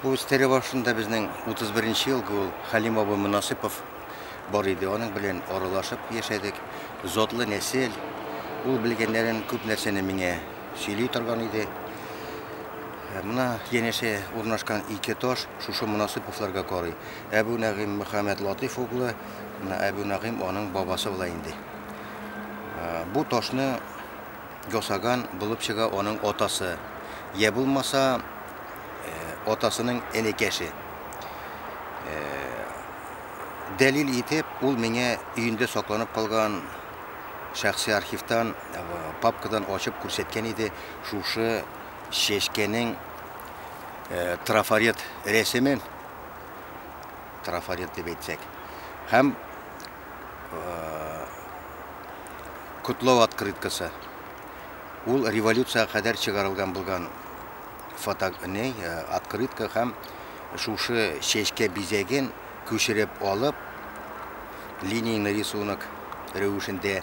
Бу өстәле башында безнең 31 нче елгы ул Хәлим абый Монасыпов бар иде. Аның белән аралашып яшәдек. Затлы нәсел. Ул белгәннәрен күп нәрсәне миңа сөйли торган иде. Менә янәшә урнашкан ике таш шушы Монасыповларга карый. Әбү Нәгыйм Мөхәммәд Латыйф углы, менә Әбү Нәгыйм аның бабасы була инде. Бу ташны ясаган булып чыга аның атасы. Я булмаса, атасының энекәше. Дәлил итеп, ул миңа өендә сакланып калган шәхси архивтан, папкадан ачып күрсәткән иде шушы чәчкәнең трафарет рәсемен, трафарет дип әйтсәк. Һәм котлау открыткасы. Ул революциягә кадәр чыгарылган булган фото, не, открытка һәм шушы чәчкә бизәген күчереп алып, линейный рисунок рәвешендә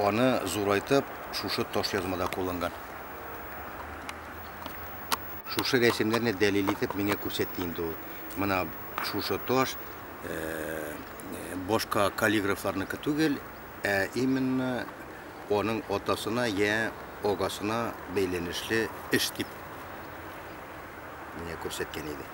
аны зурайтып, шушы таш язмада кулланган. Шушы рәсемнәрне дәлил итеп миңа күрсәтте инде ул. Менә шушы таш башка каллиграфларныкы түгел, ә именно аның атасына я агасына бәйләнешле эш дип миңа күрсәткән иде.